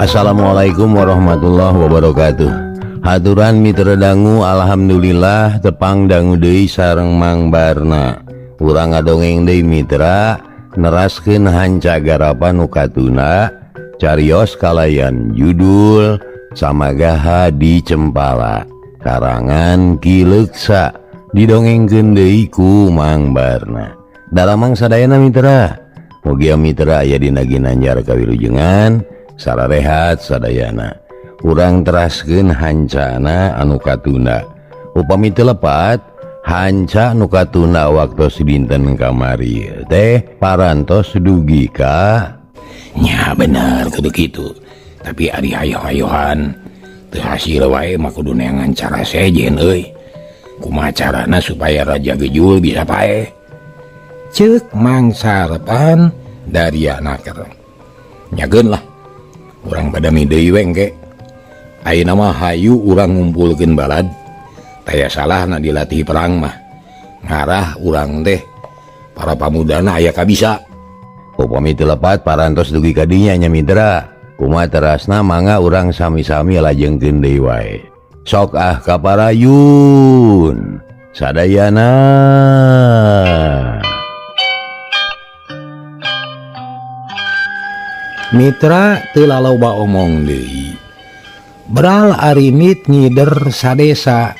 Assalamualaikum warahmatullahi wabarakatuh. Haturan mitra dangu, alhamdulillah tepang dangu deui sareng Mang Barna. Urang ngadongeng deui mitra, neraskeun hanca garapan nu katuna carios kalayan judul Samagaha di Cempala karangan Ki Leuksa, didongengkeun deui ku Mang Barna. Daramang sadayana mitra, mugia mitra aya dina ginanjar kawilujengan sararehat sadayana. Urang teraskeun hancana anu katunda. Upami teu lepat hanca nu katunda waktu dinten kamari teh parantos dugi ka Nya bener kudu kitu. Tapi ari hayo-hayohan teu hasil wae mah kudu neangan cara sejen euy. Kumaha carana supaya Raja Gejul bisa paeh? Ceuk Mang Sarpan dari naker. Nyageun lah. Urang badami deui we engke. Ayeuna mah hayu urang ngumpulkeun balad. Taya salahna dilatih perang mah. Ngarah urang teh para pamudana aya kabisa. Upami teu lepat parantos dugi ka dinya nya mitra. Kumaha terasna mangga urang sami-sami lajengkeun deui wae. Sok ah kaparayun sadayana. Mitra teu laloba omong deui. Bral arimit ngider sadesa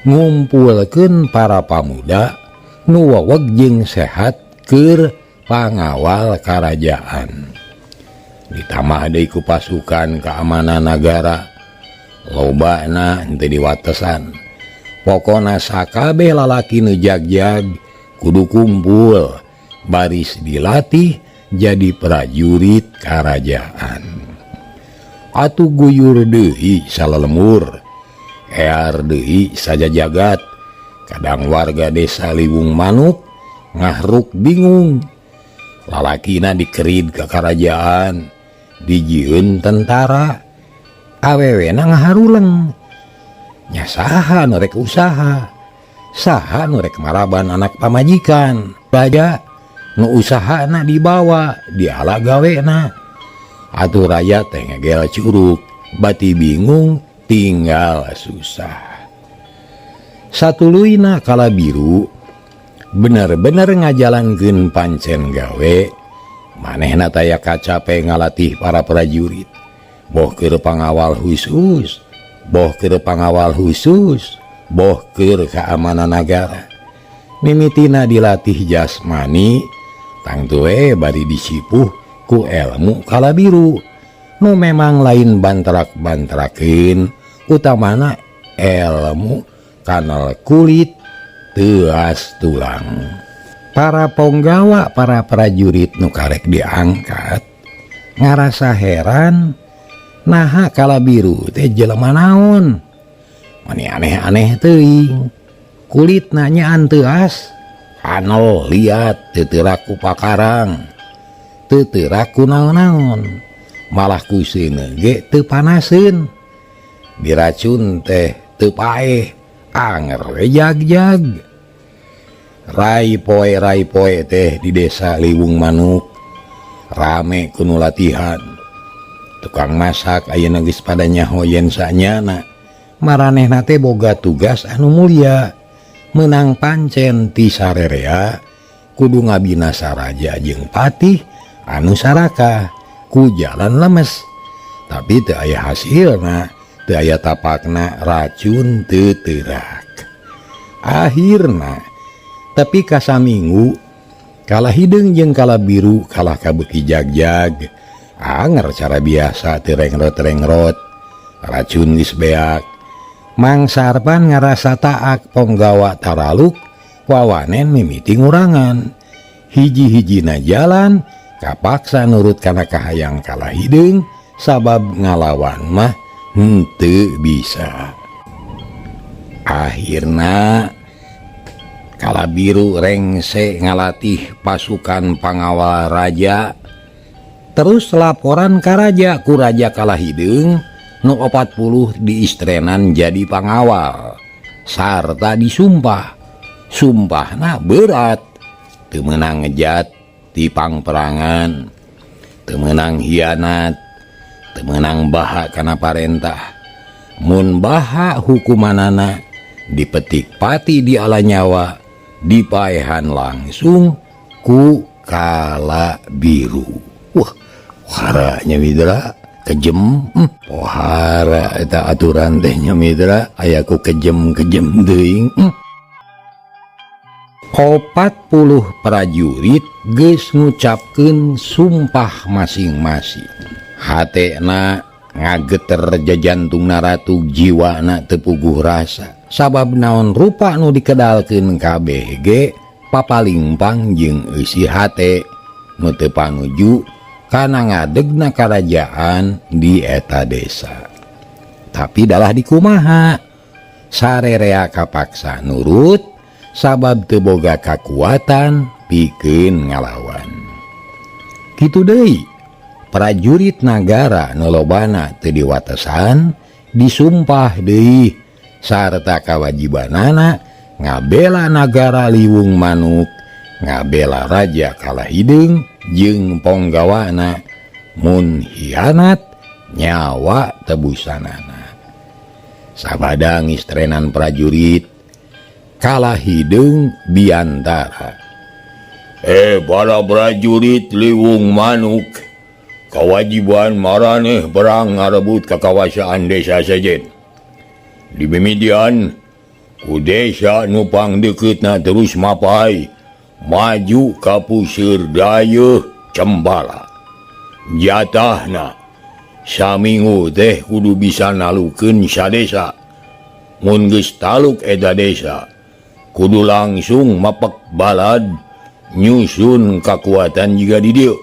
ngumpulkeun para pamuda nu weweg jeung sehat keur pangawal karajaan. Ditambah deui ku pasukan keamanan nagara lobana henteu diwatesan. Pokona sakabeh lalaki nu jagjag kudu kumpul baris dilatih jadi prajurit karajaan. Atuh guyur deui salalemur, ear deui sajajagat. Kadang warga desa Liwung Manuk ngahruk bingung. Lalakina dikerid ka karajaan, dijieun tentara, awewena ngaharuleng. Nya saha nu rek usaha, saha nu rek maraban anak pamajikan. Raja nu usahana dibawa, diala gawena. Atuh rakyat teh ngegel curug, bati bingung tinggal susah. Satuluyna kala biru bener-bener ngajalankeun pancen gawe, manehna taya kacape ngalatih para prajurit. Boh keur pangawal khusus, boh keur pangawal khusus, boh keur keamanan nagara. Mimitina dilatih jasmani, tangtu we bari disipuh ku ilmu kala biru. Nu memang lain bantrak-bantrakeun, utamana ilmu kanal kulit teuas tulang. Para ponggawa, para prajurit nu karek diangkat ngarasa heran, naha kala biru teh jelema naon? Mani aneh-aneh teuing. Kulit nanyaan teuas, kanal liat teu teurak ku pakarang, teu teurak ku naon-naon, malah ku seuneu ge teu panaseun. Diracun teh teu paeh, anger we jag-jag. Rai poe teh di desa Liwung Manuk rame ku nu latihan. Tukang masak ayeuna geus pada nyaho yen sanyana maranehna teh boga tugas anu mulia, meunang pancen ti sarerea kudu ngabinasa raja jeung patih anu sarakah ku jalan lemes. Tapi teu aya hasilna, teu aya tapakna, racun teu teurak. Akhirna tapi kasaminggu kalah hideung jeung kala biru kalah kabeuki jagjag. Anger cara biasa teu rengrot-rengrot, racun geus beak. Mang Sarpan ngarasa taak ponggawa taraluk, wawanen mimiti ngurangan. Hiji-hijina jalan kapaksa nurut kana kahayang kalah hideung, sabab ngalawan mah henteu bisa. Akhirna kala biru rengse ngalatih pasukan pangawal raja. Terus laporan ka raja ku raja kalah hideung nu 40 diistrenan jadi pangawal sarta disumpah. Sumpahna berat, teu meunang ngejat ti pangperangan, teu meunang hianat, Teu meunang baha kana parentah. Mun baha hukumanana dipetik pati di ala nyawa dipaehan langsung ku kala biru. Wah, haranya Mitra kejem. Pohara eta aturan teh nya Mitra aya ku kejem-kejem teuing. 40 prajurit geus ngucapkeun sumpah masing-masing. Hatena ngageter jajantungna ratu jiwana teu puguh rasa. Sabab naon rupa nu dikedalkeun kabeh ge papalingpang jeung eusi hate nu teu panuju kana ngadegna karajaan di eta desa. Tapi dalah dikumaha sarerea kapaksa nurut sabab teu boga kakuatan pikeun ngalawan. Kitu deui prajurit nagara nu lobana teu diwatesan disumpah deui sarta kawajibanana ngabela nagara Liwung Manuk, ngabela raja Kalahideung jeung ponggawana mun hianat nyawa tebusanana. Sabada ngistrenan prajurit Kalahideung biantara. Para prajurit Liwung Manuk, kewajiban maraneh perang ngarebut kakawasaan desa sejen. Di mimidian ku desa nu pangdekeutna terus mapai maju ka puseur dayeuh Cempala. Jatahna saminggu teh kudu bisa nalukeun sadesa. Mun geus taluk eta desa kudu langsung mapek balad nyusun kakuatan jiga di dieu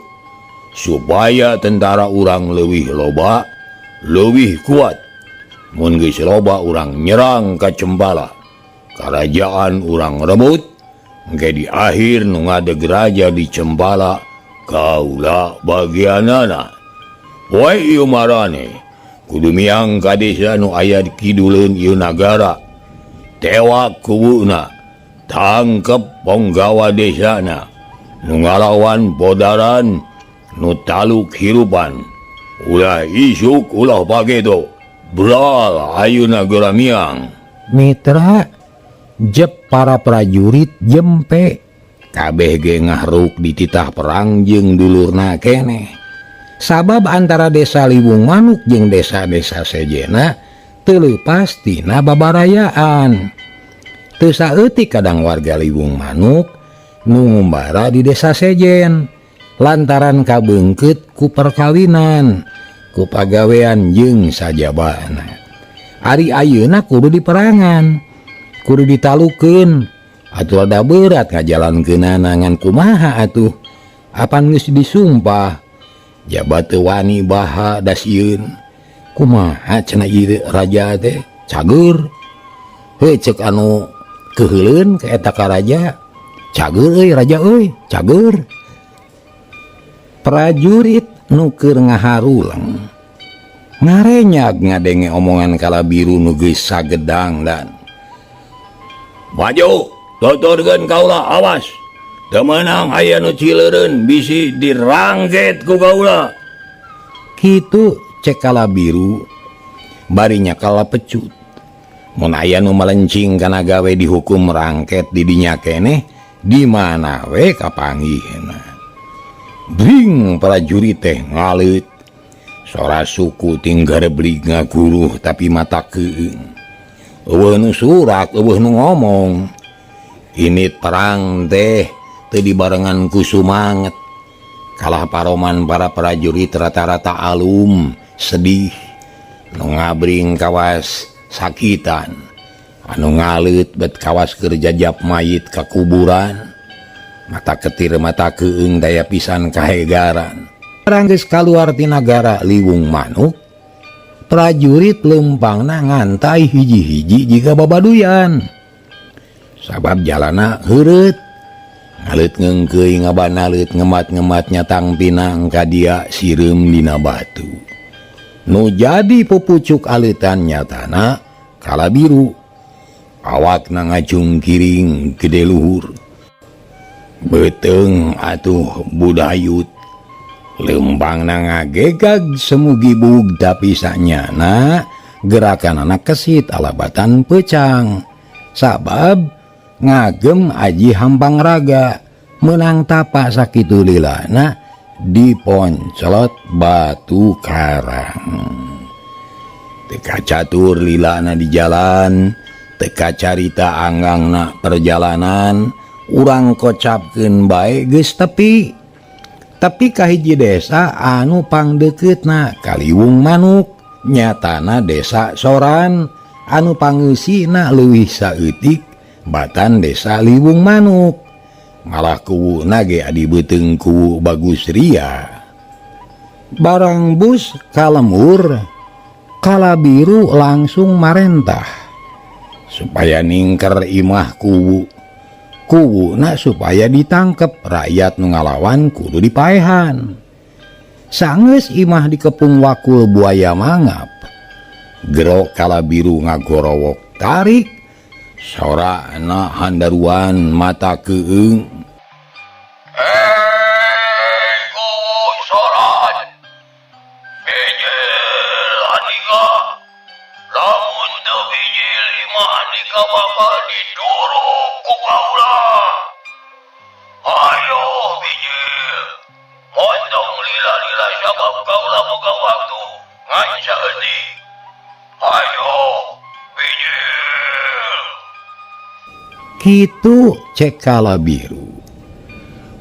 supaya tentara urang leuwih loba leuwih kuat. Mun geus loba urang nyerang ka Cempala, karajaan urang rebut. Engke di akhir nu ngadeg raja di Cempala kaula bagianana. Poe ieu marane kudu miang ka desa nu aya di kiduleun ieu nagara, tewak kubuna, tangkep ponggawa desana nu ngalawan bodaran nu taluk hirupan. Ulah isuk ulah pagedo bral ayeuna geura miang. Mitra jep para prajurit jempe kabeh ge ngahruk di titah perang jeung dulurna keneh. Sabab antara desa Liwung Manuk jeung desa-desa sejena teu leupas tina babarayaan. Teu saeutik kadang warga Liwung Manuk nu ngumbara di desa sejen lantaran kabeungkeut ku perkawinan, ku pagawean jeung sajabana. Ari ayeuna kudu diperangan, kudu ditalukeun. Atuh rada berat ngajalankeunana ngan kumaha atuh? Apan geus disumpah jabat teu wani baha dasieun. Kumaha cenah ieu raja teh cager. Heuh ceuk anu keuheuleun ka eta ka raja, cager euy raja euy, cager. Prajurit nu keur ngaharuleng ngarenyag ngadenge omongan kala biru nu geus sagedang dan maju tuturkeun kaula awas teu meunang aya nu cileureun bisi dirangket ku kaula. Kitu cek kala biru bari nyakala pecut. Mun aya nu melencing kana gawe dihukum rangket di dinya keneh di mana we kapanggihna. Bring prajurit teh ngaleut. Sora suku tinggal beli ngaguruh tapi mata keung. Eueuh nu surak, eueuh nu ngomong. Init perang teh teu dibarengan ku sumanget. Kalah paroman para prajurit rata-rata alum, sedih. Nu ngabring kawas sakitan. Anu ngaleut bet kawas keur jajap mayit ka kuburan. Mata ketir mata keung daya pisan kahegaran. Perang geus kaluar ti nagara Liwung Manuk, prajurit leumpangna ngantai hiji-hiji jiga babaduyan. Sabab jalana heureut, ngaleut ngeungkeuy ngabanaleut ngemat-ngemat nyatang pinang ka dia sireum dina batu. Nu jadi pupucuk aleutan nyatana kala biru. Awakna ngacung kiring gede luhur. Beuteung atuh budayut. Leumpang na ngagegag semu gibug tapi sanyana gerakan anak kesit alabatan pecang. Sabab ngagem aji hampang raga menang tapak sakitu lilana diponcelot batu karang. Teka catur lilana di jalan, teka carita anggangna perjalanan, urang kocapkeun bae geus tepi. Tapi kahiji desa anu pangdeukeutna Kaliwung Manuk, nyatana desa Soran anu pangeusina leuwih saeutik batan desa Liwung Manuk. Malah kuwuna ge adi beuteung kuwu Bagus Ria. Barang bus kalemur, Kalabiru langsung marentah supaya ningker imah kuwu. Kuwuna supaya ditangkep rakyat nu ngalawan kudu dipaehan. Sanggeus imah dikepung wakul buaya mangap. Gero Kalabiru ngagorowok tarik, sorana handaruan mata keung. Kuwu Soran, bijil andika, lamun teu bijil imah andika bakal diduruk ku kaula. Ayo bijil, montong lila-lila sabab kaula boga waktu ngan saeutik. Ayo bijil. Kitu cek Kalabiru.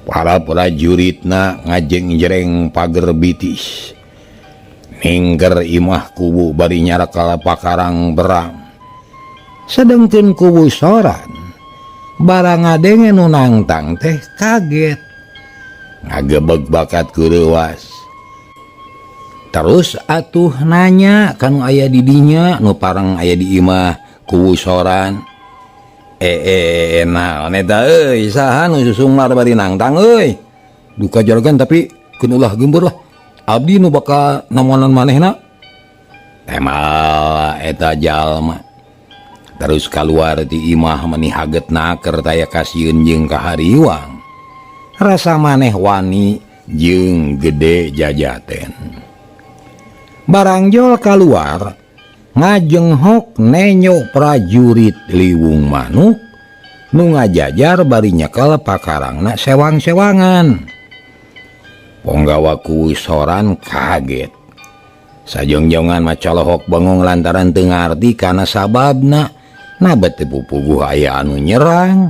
Para prajuritna ngajeng-jereng pager bitis. Ningker imah kuwu bari nyarakal pakarang berang. Sedengkeun kuwu Soran, barang ngadenge nu nangtang teh kaget. Ngagebeg bakat kureuwas. Terus atuh nanya kanu aya di dinya nu pareng aya di imah kuwu Soran. Naon eta euy, saha nu susumar bari nangtang euy. Duka jaragan tapi keun ulah gembur lah. Abdi nu bakal namonan manehna. Temal eta jalma. Terus kaluar ti imah meni haget naker taya kasieun jeung kahariwang. Rasa maneh wani jeung gede jajaten. Barangjol kaluar ngajenghok nenyo prajurit Liwung Manuk nu ngajajar bari nyekel pakarangna sewang-sewangan. Ponggawa kuwu Soran kaget. Sajongjongan macalohok bengong lantaran teu ngarti kana sababna. Nabet teu pupuguh aya anu nyerang.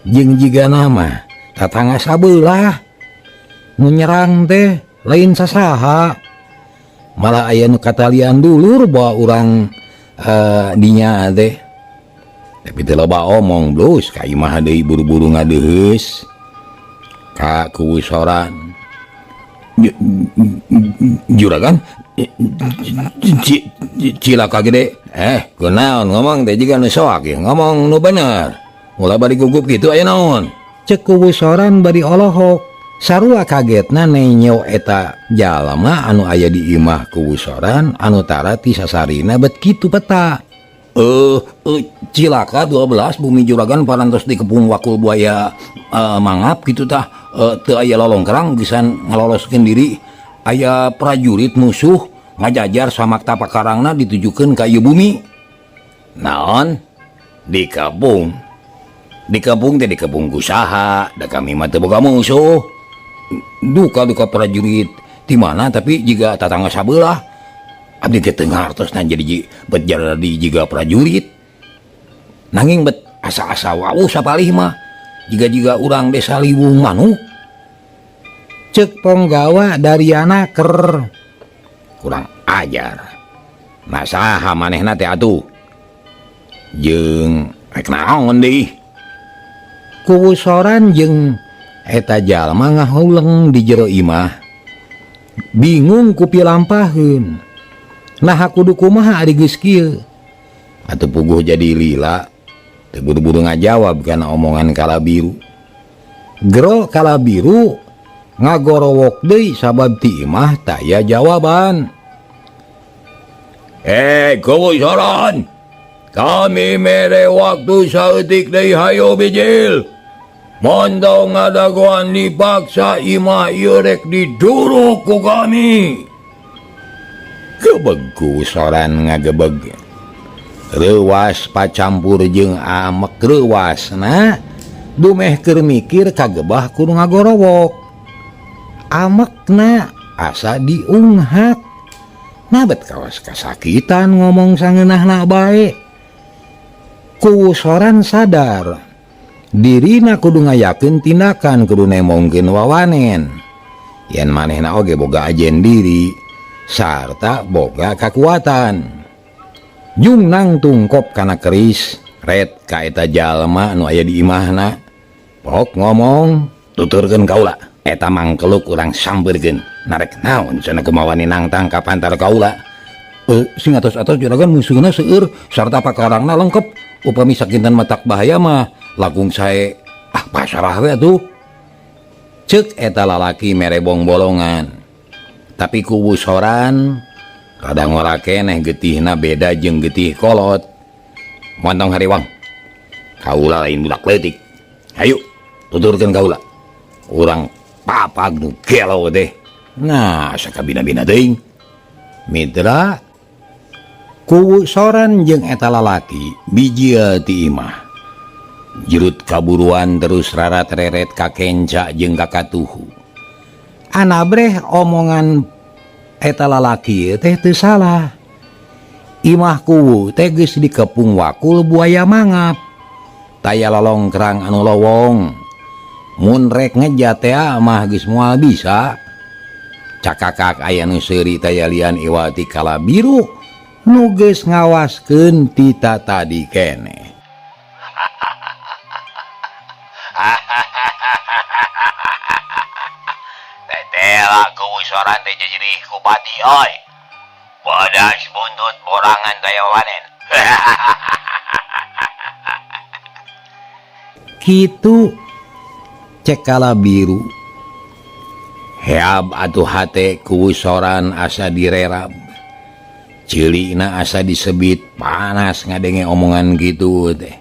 Jeung jiga nama tatangga sabelah nu nyerang teh lain sasaha. Malah aya nu katalian dulur bawa urang dinya teh. Tapi teu loba omong blus ka imah deui buru-buru ngadeuheus ka kuwu Soran. Juragan cilaka gede. Kunaon ngomong teh jiga nu soak ieu, ngomong nu bener. Ulah bari gugup kitu aya naon? Cek kuwu Soran bari olohok. Sarua kagetna nenyo eta jalma anu aya di imah kuwu Soran anu tara ti sasarina bet kitu peta. Cilaka 12 bumi juragan parantos dikepung wakul buaya mangap kitu tah. Teu aya lolongkrang gisan ngaloloskeun diri. Aya prajurit musuh ngajajar samakta pakarangna ditujukeun ka ieu bumi. Naon? Dikepung. Dikepung teh dikepung ku saha? Da kami mah teu boga musuh. Duka-duka prajurit di mana tapi jiga tatangga sabelah. Abdi teh teu ngartos na jadi bet jadi jiga prajurit. Nanging bet asa-asa wawuh sapalih mah jiga-jiga urang desa Liwung Manuk. Cek ponggawa Dariana ker kurang ajar. Nah saha manehna teh atuh? Jeung rek naon deui? Kuwu Soran jeung eta jalma ngahuleng di jero imah. Bingung ku pilampaheun. Naha kudu kumaha ari geus kieu? Atuh puguh jadi lila. Teu buru-buru ngajawab kana omongan Kalabiru. Gero Kalabiru ngagorowok deui sabab ti imah taya jawaban. Kuwu Soran, kami mere waktu saeutik deui hayo bijil. Montong ngadagoan dipaksa imah ieu rek diduruk ku kami. Gebeg ku soran ngagebeg. Reuwas pacampur jeung amek reuwasna dumeh keur mikir kagebah kudu ngagorowok. Amekna asa diunghak. Nabet kawas kasakitan ngomong sangeunahna bae. Ku soran sadar dirina kudu ngayakeun tindakan kudu nemongkeun wawanen. Yen manehna oge boga ajen diri sarta boga kakuatan. Jung nang tungkop kana keris ret ka eta jalma nu aya di imahna. Pok ngomong tuturkeun kaula eta mangkeluk urang sampeurkeun. Narek naon cenah kumawani nangtang ka pantar kaula. Sing atos-atos juragan musuhna seueur sarta pakarangna lengkep. Upami sakinten matak bahaya mah langkung sae ah pasarah we atuh. Ceuk eta lalaki mere bong-bolongan. Tapi kuwu soran rada ngora keneh getihna beda jeung getih kolot. Montong hariwang. Kaula lain budak leutik. Hayu tuturkeun kaula. Urang papag nu gelo teh. Nah, sakabina-bina teuing. Mitra kuwu soran jeung eta lalaki bijil ti imah. Jerut kaburuan terus rarat reret ka kenca jeung ka katuhu. Anabreh omongan eta lalaki teh teu salah. Imah kuwu teh geus dikepung wakul buaya mangap. Taya lolongkrang anu lowong. Mun rek ngejat teh mah geus moal bisa. Cakakak aya nu seuri taya lian iwati kala biru nu geus ngawaskeun tita tadi keneh. Tetela kuwu soran teh jejerih ku pati oi. Bodas buntut borangan taya wanen. Kitu cek kala biru. Heab atuh hate kuwu soran asa direrab. Ceulina asa disebit panas ngadenge omongan gitu teh.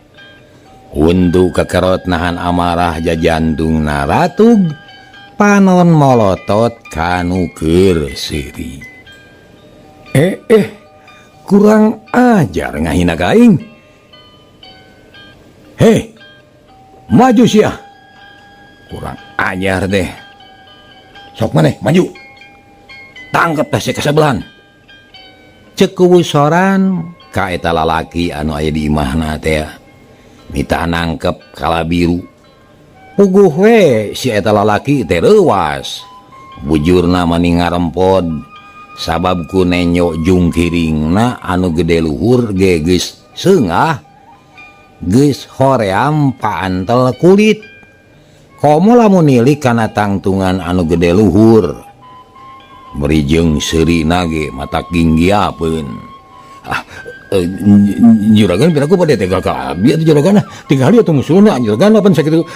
Huntu kekerot nahan amarah jajantung naratug panon molotot kanu keur seuri. Kurang ajar ngahina ka aing. Hei, maju sia. Kurang ajar deh. Sok maneh maju. Tangkep teh si kasebelahan. Ceuk kuwu soran ka eta lalaki anu aya di imahna teh. Nitah nangkep kala biru. Puguh we si eta lalaki teh reuwas. Bujurna mani ngarempod sabab ku nenyo jungkiringna anu gede luhur ge geus seungah. Geus hoream paantel kulit. Komo lamun nilik kana tangtungan anu gede luhur. Beri jeung seurina ge mata ginggiapeun. Juragan piraku pada tega ka abdi atuh juragan tinggal atuh musuhna juragan pan sakitu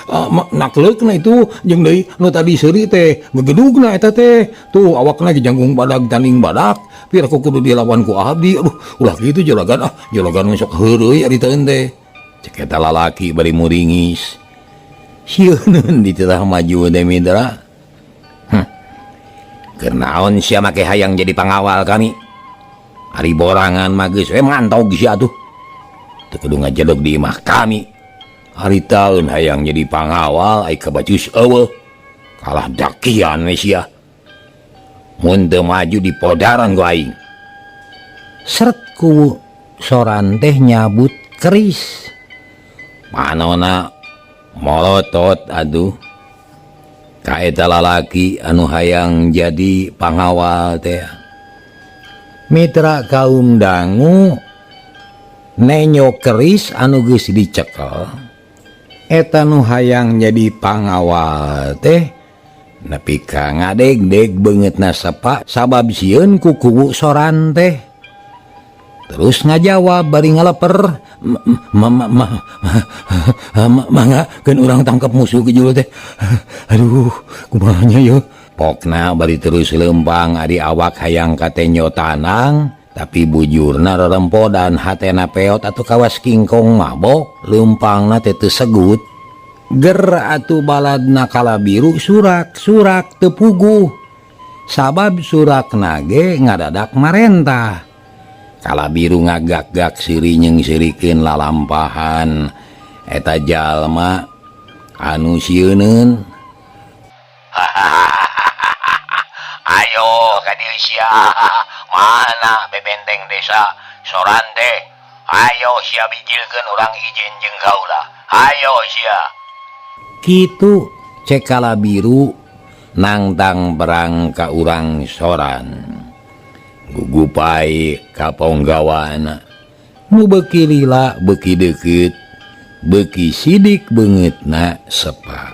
nakleukna itu jeung deui nu tadi seuri teh ngegedugna eta teh tuh awakna ge jangkung badag tanding badak piraku kudu dilawan ku abdi. Aduh ulah kitu juragan, ah juragan sok heureuy ari teueun teh. Cek eta lalaki bari muringis. Sieun dititah maju teh mitra. Keur naon sia make hayang jadi pangawal kami? Ari borangan mah geus we mantog sia atuh. Teu kudu ngajedog di imah kami. Ari taun hayang jadi pangawal ai kabacus eueuh. Kalah dakian we sia. Mun teu maju di podaran ku aing. Seret ku soran teh nyabut keris. Panona molotot aduh. Ka eta lalaki anu hayang jadi pangawal teh. Mitra kaum dangu nenyo keris anu geus dicekel eta nu hayang jadi pangawal teh nepi ka ngadegdeg beungeutna sepa sabab sieun ku kuwu soran teh. Terus ngajawab bari ngaleper, mangga keun urang tangkep musuh ke julu teh. Aduh, kumaha nya yeuh. Pokna bari terus lempang ari awak hayang katenyo tanang, tapi bujurna rerempodan hatena peot atau kawas kingkong mabok, lempangna teh teu segut. Ger atuh baladna kala biru surak-surak teu puguh. Sabab surak nage ngadadak marentah. Kala biru ngagak-gak siri jeung sirikeun lalampahan eta jalma anu sieuneun. Ayo ka dieu sia. Mana bebenteng desa soran teh. Ayo sia bijilkeun urang izin jeung kaula. Ayo sia. Kitu cek kala biru nangtang perang ka urang soran. Gugupai ka ponggawana. Nu beuki lila beuki deukeut, beuki sidik beungeutna sepa.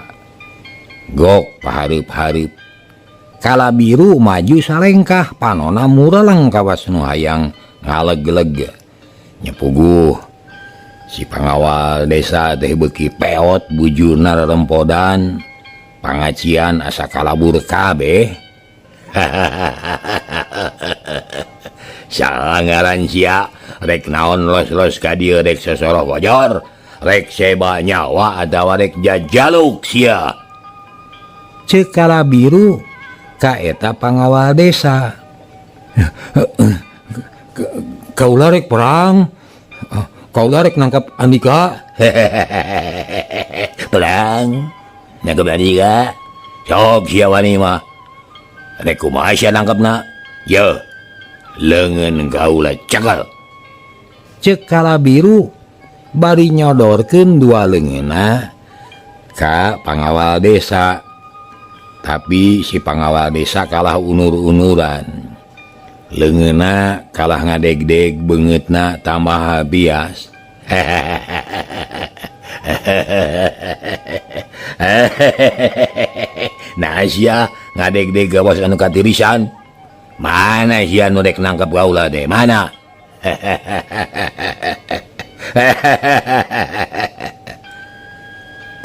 Gok pahareup-hareup. Kala biru maju salengkah panona mureleng kawas nu hayang ngaleg-leg. Nyepuguh si pangawal desa teh beuki peot bujurna rerempodan pangacian asa kalabur kabeh. Salah ngaran sia rek naon los-los ka dieu rek sosoroh bojor rek seba nyawa atawa rek jajaluk sia. Ceuk kala biru ka eta pangawal desa. Kaula rek perang, kaula rek nangkap Andika. Perang nangkap Andika sok sia wani mah. Rek kumaha sia nangkepna? Ye leungeun kaula cekel. Ceuk kala biru bari nyodorkeun dua leungeunna ka pangawal desa. Tapi si pangawal desa kalah unur-unuran. Leungeunna kalah ngadegdeg, beungeutna tambah bias. Nah sia ngadegdeg gawas anu katirisan. Mana sia nu rek nangkep kaula teh? Mana?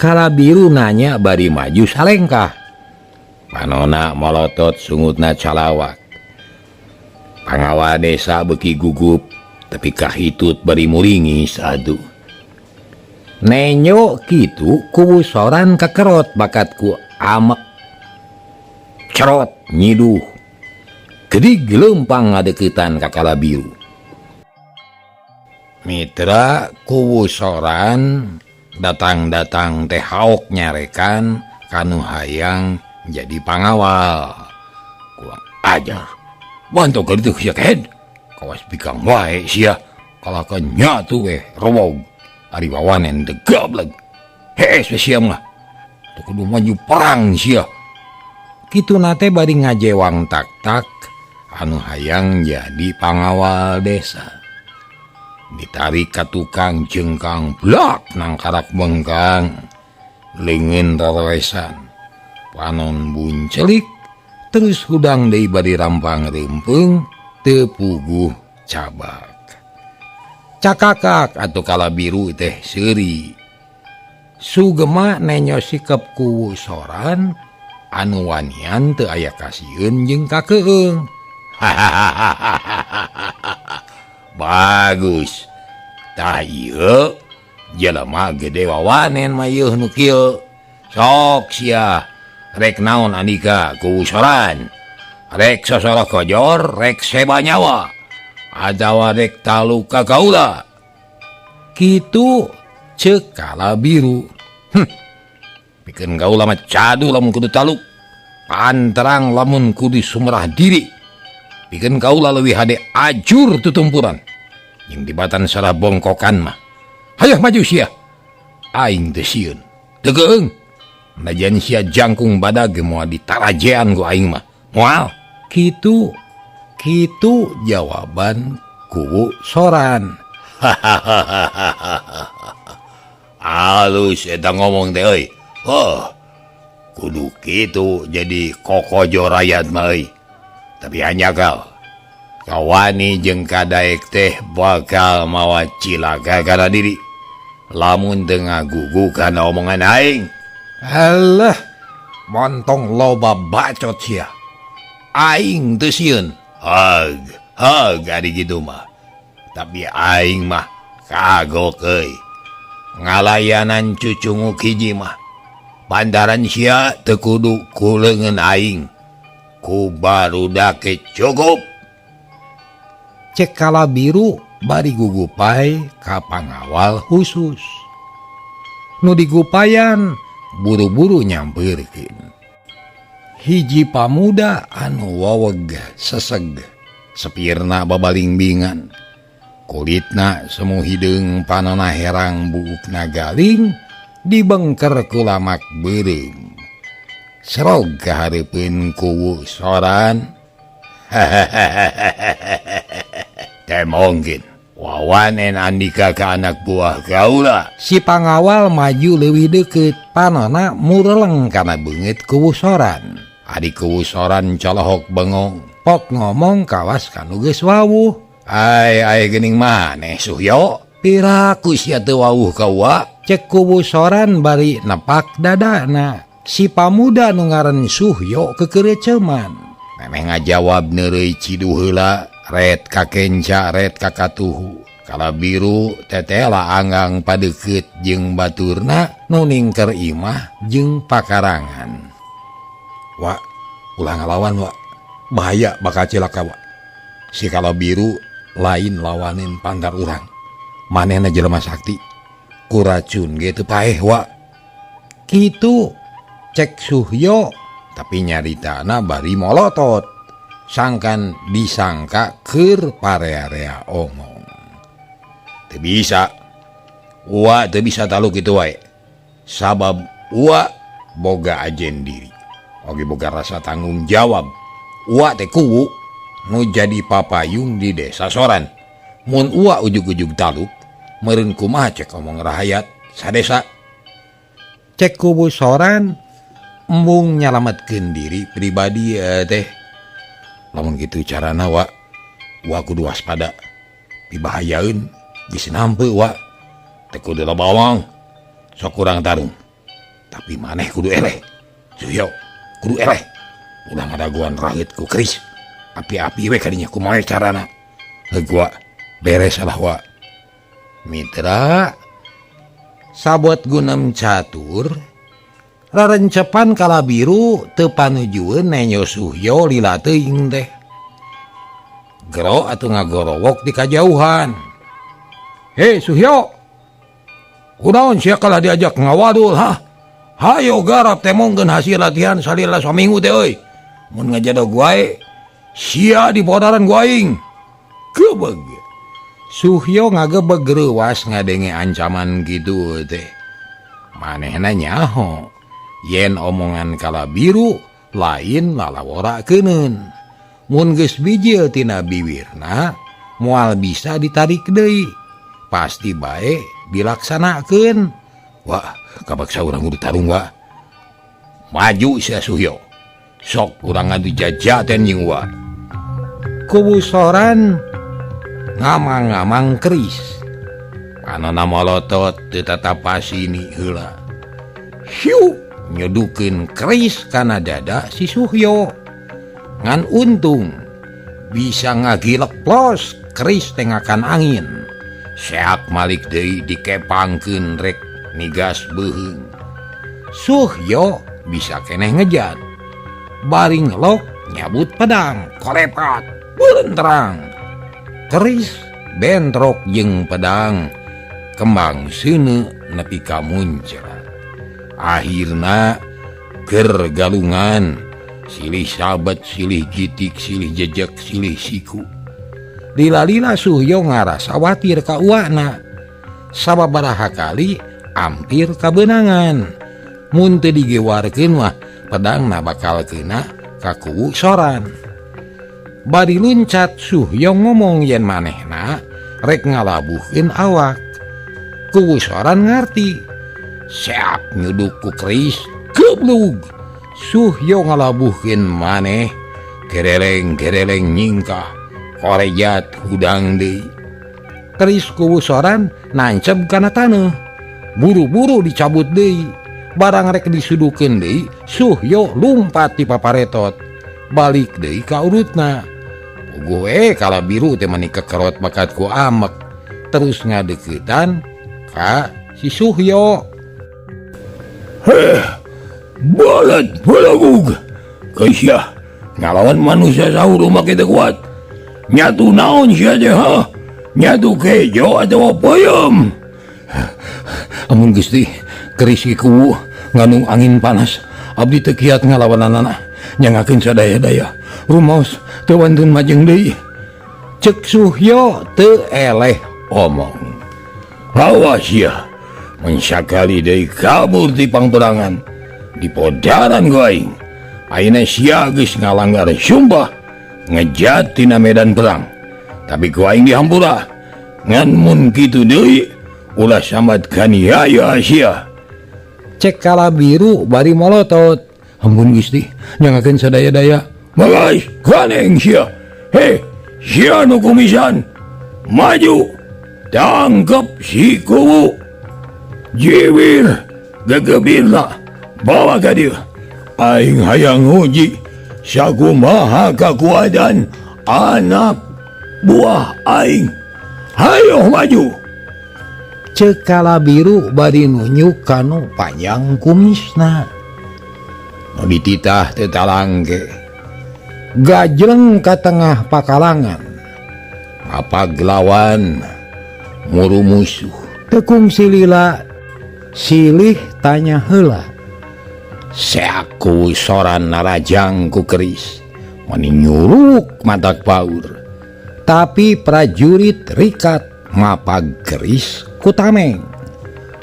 Kala biru nanya bari maju salengkah. Panona molotot sungutna calawak. Pangawal desa beuki gugup tapi kahitut bari muringis aduh. Nenyo kitu kuwu soran kekerot bakatku amek. Cerot nyiduh. Gedig leumpang ngadeukeutan ka kala biru. Mitra kuwu soran datang-datang teh haok nyarekan kanu hayang jadi pangawal. Kurang ajar. Bantu ka ditu sia kehed. Kawas bikang wae sia. Kalahkan nyatu we rowog. Ari wawanen teh gableg. Hees we sia mah. Teu kudu maju perang sia. Kituna teh bari ngajewang tak-tak anu hayang jadi pangawal desa. Ditarik ka tukang jengkang blak nangkarak bengkang. Leungeun roroesan. Panon buncelik terus hudang deui bari rampang reumpeung teu puguh cabak. Cakakak atuh kala biru teh seuri. Sugema nenyo sikep kuwu soran anu wanian teu aya kasieun jeung kakeung. Bagus. Tah ieu jelema gede wawanen mah ieu nu kieu. Sok sia rek naon Andika ku soran. Rek sosoro kojor, rek seba nyawa. Atawa rek taluka kaula. Kitu ceuk kala biru. Pikeun kaula mah cadu lamun kudu taluk. Panterang lamun kudu sumerah diri. Pikeun kaula leuwih hade ajur tutumpuran. Jeung dibatan salah bongkokan mah. Hayoh maju sia. Aing teu sieun. Teu keung. Najan sia jangkung badag moal ditarajean ku aing mah. Moal. Kitu kitu jawaban kuwu soran. Alus eta ngomong teh euy. Oh, kudu kitu jadi kokojo rakyat mah euy. Tapi hanya kau kawani jeung kadaek teh bakal mawa cilaka kana diri. Lamun teu ngagugu kana omongan aing. Alah, montong loba bacot sia. Aing teu sieun. Hag, hag ari kitu mah. Tapi aing mah kagok euy. Ngalayanan cucunguk hiji mah. Pantaran sia teu kudu ku leungeun aing. Ku barudak cukup. Cek kala biru bari gugupai ka pangawal khusus. Nu digupayan buru-buru nyampeurkeun. Hiji pamuda anu waweg seseg, sepirna babalingbingan. Kulitna semu hideung panona herang buukna galing dibengker ku lamak beureum. Serog kahareupeun kuwu soran. Teu mungkin wawanen Andika ka anak buah kaula. Si pangawal maju leuwih deukeut, panona mureleng kana beungeut kuwu soran. Ari kuwu soran colohok bengong, pok ngomong kawas kanu geus wawuh. Ai ai geuning maneh Suhyo, piraku sia teu wawuh ka uwa? Cek kuwu soran bari nepak dadana. Si pamuda nu ngaran Suhyo kekeureuceuman. Memeh ngajawab neureuy ciduh heula, ret ka kenca ret ka katuhu. Kala biru tetela anggang padeukeut jeung baturna nu ningker imah jeung pakarangan. Wa, ulah ngalawan wa. Bahaya bakal cilaka wa. Si kala biru lain lawanin pantar urang. Manehna jelema sakti. Ku racun ge teu paeh wa. Kitu cek Suhyo, tapi nyaritana bari molotot. Sangkan disangka keur parea-rea omong. Teu bisa. Wa teu bisa talu kitu wae. Sabab wa boga ajen diri. Oge boga rasa tanggung jawab. Wa teh kuwu nu jadi papayung di desa soran. Mun uwa ujug-ujug taluk, meureun kumaha cek omong rahayat sadesa. Cek kuwu soran embung nyalametkeun diri pribadi teh. Lamun kitu carana wa, wa kudu waspada. Dibahayaeun geus nampe wa. Teh kudu loba omong. Sok kurang tarung. Tapi maneh kudu eleh. Suhyo kudu eleh. Ulah ngadaguan raheut ku keris. Api-api we kadinya kumaha carana. Heuh wa, beres lah wa. Mitra sabot gunem catur rarencepan kala biru teu panujueun nenyo Suhyo lila teuing teh. Gero atuh ngagorowok di kajauhan. Hei Suhyo, kunaon sia kalah diajak ngawadul ha? Hayo garap temongkeun hasil latihan salila saminggu teh euy. Mun ngajadog wae sia di podaran ku aing. Gebeg. Suhyo ngagebeg reuwas ngadenge ancaman kitu teh. Manehna nyaho yen omongan kala biru lain lalawora keuneun. Mun geus bijil tina biwirna moal bisa ditarik deui. Pasti bae dilaksanakeun. Wah, kabaksa urang kudu tarung wa. Maju sia Suhyo. Sok urang ngadu jajaten jeung wa. Kuwu soran ngamang-ngamang keris. Panona molotot teu tatapasini heula. Hiu nyedukeun keris kana dada si Suhyo. Ngan untung bisa ngagilek plos keris tengakan angin. Seak malik deui dikepangkeun rek nigas beuheung. Suhyo bisa keneh ngejat. Bari ngelok nyabut pedang, korepat, beulenterang. Keris bentrok jeung pedang, kembang seuneu nepi ka muncrat. Akhirna ger galungan, silih sabet, silih gitik, silih jejek, silih siku. Lila-lila Suhyo ngarasa watir ka uwana. Sababaraha kali ampir kabeunangan. Mun teu digewarkeun mah pedangna bakal kena ka kuwu soran. Bari luncat Suhyo ngomong yen manehna rek ngalabuhkeun awak. Kuwu soran ngarti. Seak nyuduk ku keris, geblug. Suhyo ngalabuhkeun maneh, gereleng-gereleng nyingkah, korejat hudang deui. Keris kuwu soran nancep kana taneuh. Buru-buru dicabut deui. Barang rek disudukeun deui, Suhyo lumpat ti paparetot. Balik deui ka urutna. Puguh kala biru teh mani kekerot bakat ku amek. Terus ngadeuketan ka si Suhyo. Heh, Balat balagug Kesyah ngalawan manusia sahur mah kita kuat. Nyatu naon sia teh ha? Nyatu kejo atawa peuyeum. Amun Gusti keris kuwu ngandung angin panas abdi teu kiat ngalawananana nyangakeun sadaya-daya rumaos teu wantun majeng deui. Cek Suhyo teu eleh omong. Awas ya, mun sakali deui kabur ti pangperangan di podaran ku aing. Ayeuna sia geus ngalanggar sumpah ngejat tina medan perang. Tapi ku aing dihampura. Ngan mun kitu deui ulah sambat kaniaya sia. Cek Kala Biru bari molotot. Ampun Gusti, nyangakeun sadaya-daya. Bagas, ganeng sia. He, sia nu kumisan. Maju, tangkep si kuwu. Jiwir, gegebirna, bawa ka dieu. Aing hayang nguji sakumaha kakuatan anak buah aing. Hayo maju. Cek Kala Biru bari nunjuk kanu panjang kumisna. Nu dititah teu talangke. Gajleng ka tengah pakalangan. Mapaglawan muru musuh. Tekung silila silih tanya heula. Seaku soran narajang ku keris mani nyuruk matak paur. Tapi prajurit rikat mapag keris ku tameng.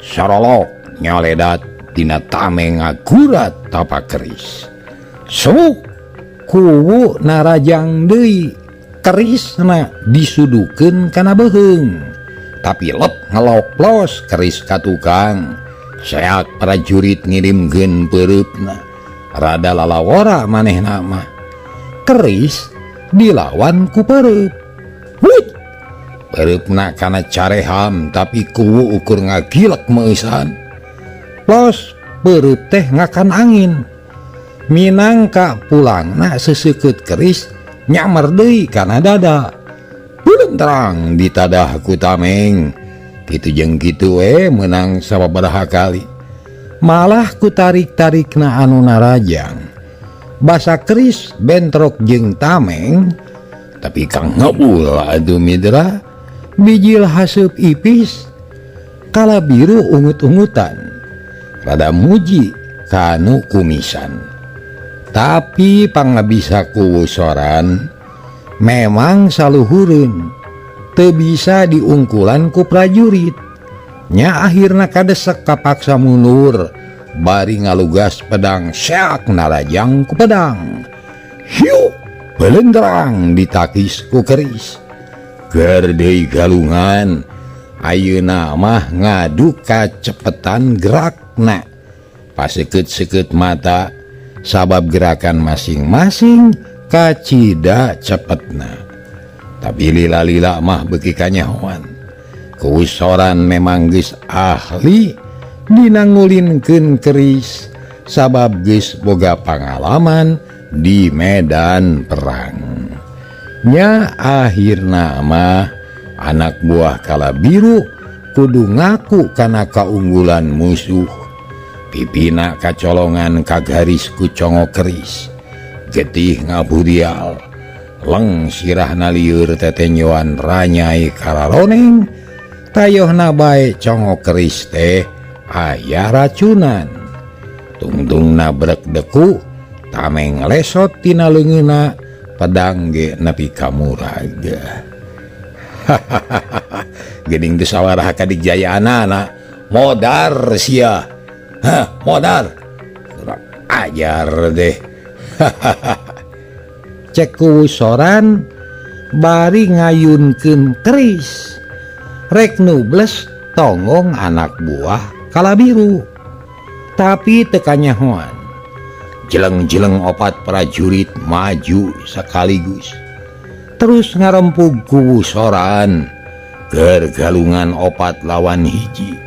Sorolok nyoledat dina tameng ngagurat tapak keris. Suk kuwu narajang deui kerisna disudukeun kana beuheung. Tapi lep ngeloplos keris ka tukang. Seak prajurit ngirimkeun peureupna. Rada lalawora manehna mah. Keris dilawan ku peureub. Hut! Peureupna kana careham tapi kuwu ukur ngagilek meusan. Los peureub teh ngakan angin. Minangka pulangna seseukeut keris nyamer deui kana dada. Terang ditadah ku tameng. Kitu jeung kitu we meunang sababaraha kali. Malah ku tarik-tarikna anu narajang. Basa keris bentrok jeung tameng, tapi kang ngebul atuh mitra. Bijil haseup ipis, Kala Biru ungut-ungutan. Rada muji kanu kumisan. Tapi pangabisa kuwu soran memang saluhureun. Teu bisa diungkulan ku prajurit. Nya akhirna kadesek kapaksa mundur bari ngalugas pedang seak narajang ku pedang. Hiu belendrang ditakis ku keris. Gerdei galungan ayeuna mah ngadu kacepetan gerakna. Paseukeut-seukeut mata sabab gerakan masing-masing kacida cepetna. Tapi lila-lila mah beuki kanyahoan. Kusoran memang geus ahli dina ngulinkeun keris sabab geus boga pangalaman di medan perang. Nya akhirna mah anak buah Kala Biru kudu ngaku kana kaunggulan musuh. Pipina kacolongan ka garis ku congo keris. Getih ngaburial. Leng sirahna lieur tetenyoan ranyai kararoneng. Tayohna bae congo keris teh aya racunan. Tungtung nabrek deku, tameng lesot tina leungeunna, pedang ge nepi ka murag. Geuning teu sawaraha ka dijayaanana, modar sia. Hah, modar. Kurang ajar deh. Cek kusoran bari ngayunkeun keris. Rek nubles tonggong anak buah Kala Biru. Tapi teu kanyahoan. Jeleng-jeleng opat prajurit maju sekaligus. Terus ngarempug kusoran. Gergalungan opat lawan hiji.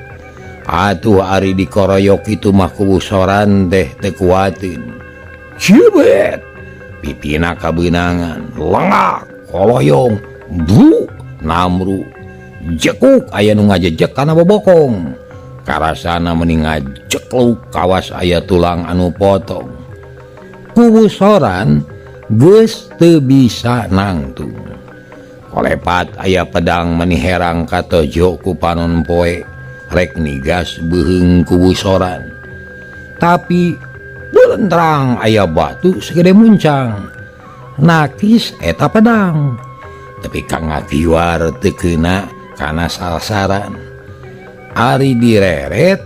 Atuh ari dikoroyok itu mah kusoran teh teu kuateun. Cibet. Pipina kabeunangan, lengak, koloyong, bu, namru. Jekuk aya nu ngajejek kana bobokong. Karasana meni ngajekluk kawas aya tulang anu potong. Kuwu Soran geus teu bisa nangtung. Kolepat aya pedang meni herang katojo ku panon poe rek nigas beuheung kuwu Soran. Tapi belentrang aya batu segede muncang. Nakis eta pedang. Tapi kang ngakiwar teu keuna kana sasaran. Ari direret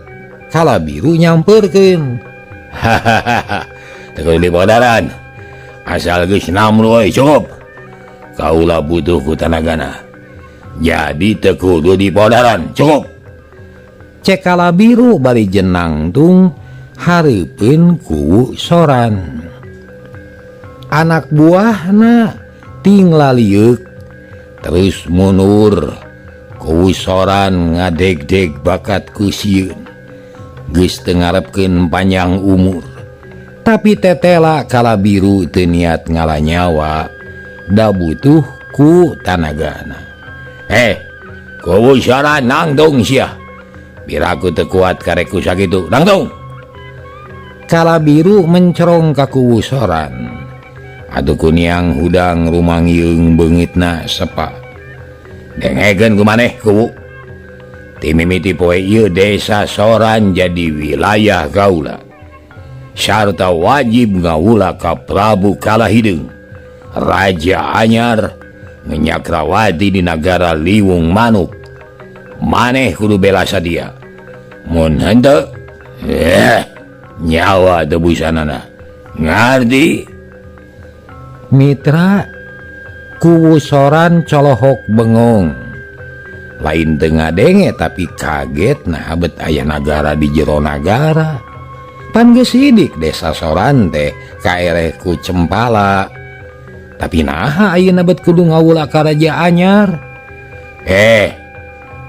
kala biru nyamperkeun. Hahaha. Teu kudu dibodaran. Asal geus namru euy cukup. Kaula butuh ku tanagana. Jadi teu kudu dipodaran, cukup. Cek kala biru bari jenangtung hareupeun kuwu Soran. Anak buahna ting lalieuk terus mundur. Kuwu Soran ngadegdeg bakat ku sieun. Geus teu ngarepkeun panjang umur. Tapi tetela kala biru teu niat ngala nyawa, da butuh ku tanagana. Kuwu Soran nangtung sia. Biraku teu kuat karek ku sakitu, nangtung. Kala biru mencerong ka kuwu Soran. Atuh kuniang hudang rumangieung beungitna sepa. Dengekeun ku maneh kuwu. Ti mimiti poe ieu desa Soran jadi wilayah kaula. Sarta wajib ngawula ka Prabu Kalahideung, Raja Anyar Nyakrawati di nagara Liwung Manuk. Maneh kudu bela sadia. Mun henteu, nyawa tebusanana. Ngarti? Mitra kuwu Soran colohok bengong. Lain teu ngadenge tapi kaget nah bet aya nagara di jero nagara. Pan geus sidik desa Soran teh kaereh ku cempala. Tapi naha ayeuna bet kudu ngawula ka Raja Anyar.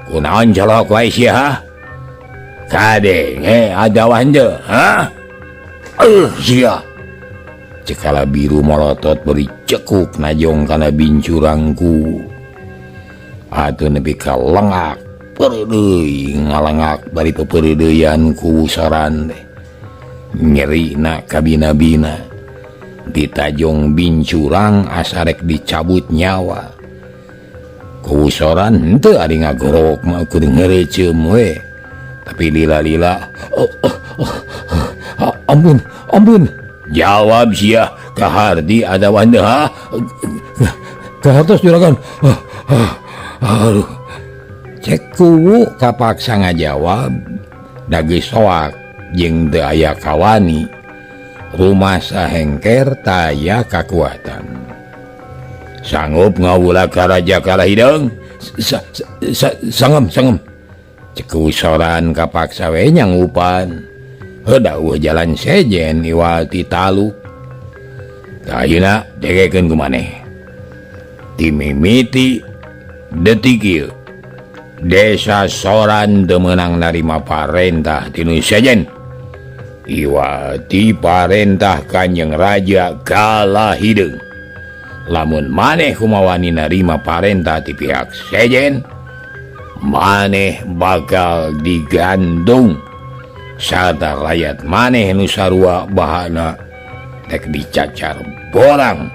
Kunaon colok wae sia? Kadenge adawa henteu, ha? Sia. Cekala biru morotot beri cekuk najong kana bincurangku. Atuh nepi ka lengak, peureuy ngalengak bari pepeureuyan ku Soran teh. Nyerina kabina-bina. Ditajong bincurang asarek dicabut nyawa. Kuwu Soran henteu ari ngagorok mah kudu ngereceum we. Tapi lila-lila, ampun, ampun. Jawab sia kahardi atawa henteu, ha? Kahartos juragan. Aduh. Cek kuwu kapaksa ngajawab, da geus soak jeung teu aya kawani. Rumah sahengker taya kakuatan. Sanggup ngawula ka Raja Kalahideung? Sangem, sangem. Cek kuwu Soran kapaksa we nyanggupan. Heuh dawuh jalan sejen iwal ti taluk. Tah ayeuna degekeun ku maneh. Ti mimiti detik ieu desa Soran teu meunang narima parentah ti nu sejen. Iwal ti parentah Kanjeng Raja Kalahideung. Lamun maneh kumawani narima parentah ti pihak sejen, maneh bakal digantung. Sarta rakyat maneh nu sarua bahana rek dicacar borang.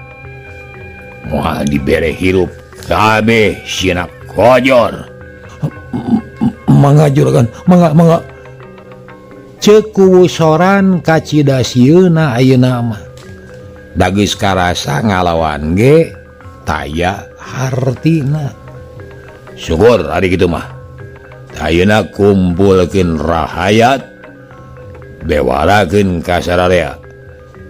Moal dibere hirup kabeh sieuna kojor. Mangga juragan, mangga, mangga. Ceuk kuwu Soran kacida sieuna ayeuna mah. Da geus karasa ngalawan ge taya hartina. Syukur ari kitu mah. Ayeuna kumpulkeun rahayat, bewarakeun ka sararea.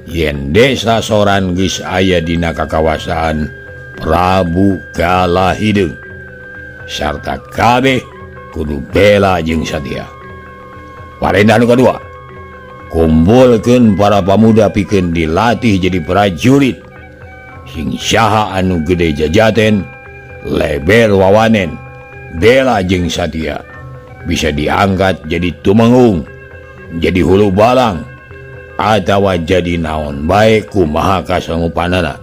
Yen desa Soran geus aya dina kakawasaan Prabu Kalahideung. Sarta kabeh kudu bela jeung satia. Parentah nu kadua, kumpulkeun para pamuda pikeun dilatih jadi prajurit. Sing saha anu gede jajaten, leber wawanen, bela jeung satia, bisa diangkat jadi tumenggung, jadi hulu balang, atawa jadi naon bae kumaha kasanggupanana.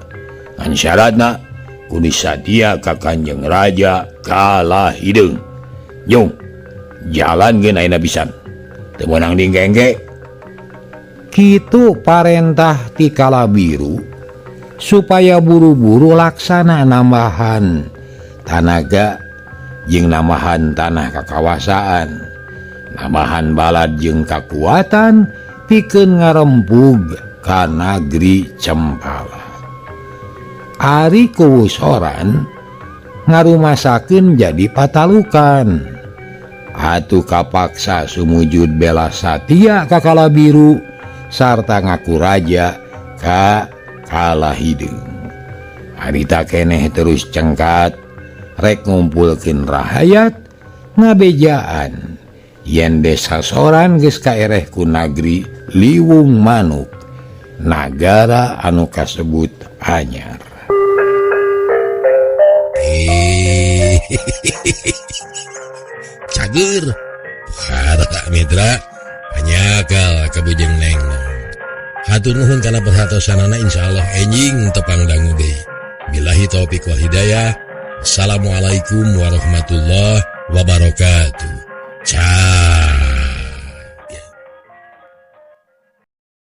Ngan syaratna kudu satia ka Kanjeng Raja Kalahideung. Jung, Jalan ge ayeuna pisan. Teu meunang dingkengke. Kitu parentah ti Kalabiru supaya buru-buru laksana nambahan tanaga jeung nambahan tanah kakawasaan, nambahan balad jeung kakuatan pikeun ngarempug ka nagri Cempala. Ari Kuwu Soran ngarumasakeun jadi patalukan. Atuh kapaksa sumujud bela satia ka Kalabiru sarta ngaku raja ka Kala Hideung. Harita keneh terus cengkat rek ngumpulkeun rahayat ngabejaan yen desa Soran geus kaereh ku nagri Liwung Manuk, nagara anu kasebut anyar. Cager para mitra anyakal kabujeng neng. Hatur nuhun kana perhatosanana, insyaallah enjing tepang dangu deui. Billahi taufik wal hidayah. Assalamualaikum warahmatullahi wabarakatuh. Ciao.